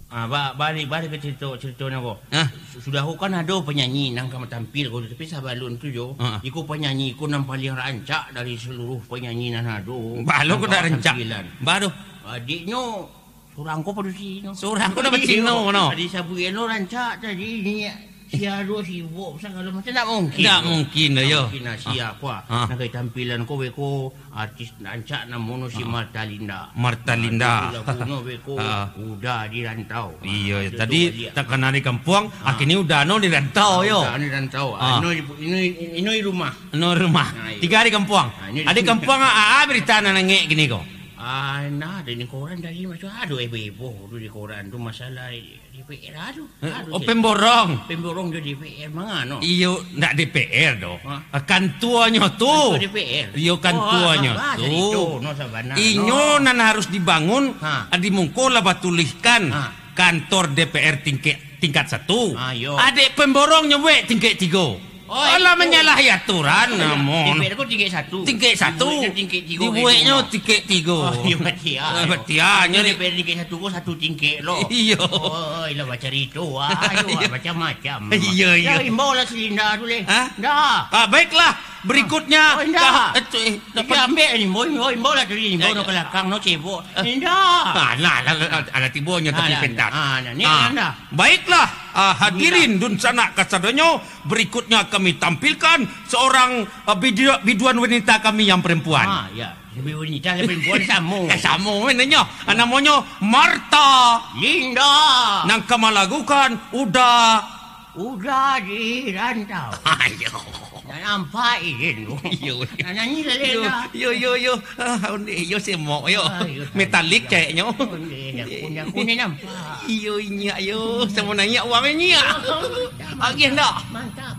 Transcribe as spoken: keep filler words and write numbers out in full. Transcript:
Ah, ba-, balik, balik ka carito, carito nyo ko. Ah. Su-, sudah ko kan ado panyanyi nan ka tampil ko, tapi sabalun tu jo, Ah. iko panyanyi ko nan paliang rancak dari saluruh panyanyi nan ado. Balo ko Nan dak ka rancak. tampilan. Balo. Adiknyo surang ko padusi no. Surang ko dak bacino no. Tadi sabuik lo rancak tadi ni. Sia ado sibuk, pasal kalau macam tak mungkin. Tak mungkin lah, yo. Tak mungkin lah, sia Ah. ko, ah. Ah. Nak kaya tampilan ko, weh ko, artis rancak namono si Ah. Marta Linda. Marta Linda. Ah, tu lagunyo, weh ko, Ah. Uda di Rantau. Iyo, Ah, tu tadi tu baliak. tak kana di kampuang, Ah. akhirnyo Uda no di rantau, Ah, yo. Uda di rantau. Ah. Ah. Ino di, ino, ino di rumah. No rumah. Ah, iyo. Tiga di kampuang. Ah, ino di Ado kampuang, ah, ah, berita nan nangek kini ko. Ah, nah, ado di koran tadi, macam ado heboh-heboh tu di koran tu masalah D P R ado. Eh, Ado oh, je. pemborong. Pemborong jo D P R mangano? Iyo, ndak D P R doh. Ha? Ah, kantuanyo tu. Kantua D P R? Iyo, Oh, kantuanyo apa tu. Carito no sabana Inyo no. nan harus dibangun, Ha. ah, di muko lah batulihkan Ha. kantor D P R tingkek, tingkat satu. Ah, iyo. Adek pemborongnyo buek tingkek tigo. Oh, Alah, itu. manyalahi aturan, Iyo, namo. D P R ko tingkek satu. Tingkek satu. Dibueknyo tingkek tigo, Dibueknyo ibu. tingkek tigo. Oh, iyo, batia, Ah, iyo. batia, Inyo nyo di D P R tingkek satu ko satu tingkek lo. Iyo. Oh, ilah bacarito, ah, iyo, ah, macam-macam. Iyo, iyo. Yo, imbau lah si Linda tu, leh. Hah? Nda. Ah, baiklah. Berikutnya, Oh, inda. kah-, eh, tu, eh, Iki dapat ambiak ni, imbau, imbau, imbau lah tadi, imbau Ya, no ya. ka lakang, no cebok. Eh. Inda. Ah, nah, lah, lah, lah, lah, tibo nyo tapi Nah, pentas. nah, nah, ni Ah, inda. baiklah, ah, hadirin dunsanak kasadonyo, berikutnya kami tampilkan seorang, ah, bidu-, biduan wanita kami yang perempuan. Ah, ya. Lebih wanita, lebih perempuan samo. Eh, samo, men, nyo. Ah, namonyo Marta. Linda. Nan ka malagukan Uda. Uda di Rantau. Ayo. Nak nampak izin tu. Iyo. Nak nyanyi lah, Yo, Linda. yo, yo, yo. Ah, onde, yo semok, yo. Ah, yo, Metalik tadi, ceknyo. Onde, aku, aku ni nampak. Iyo, inyak, yo. Samo naiak wang, inyak. Agih ndak? Mantap.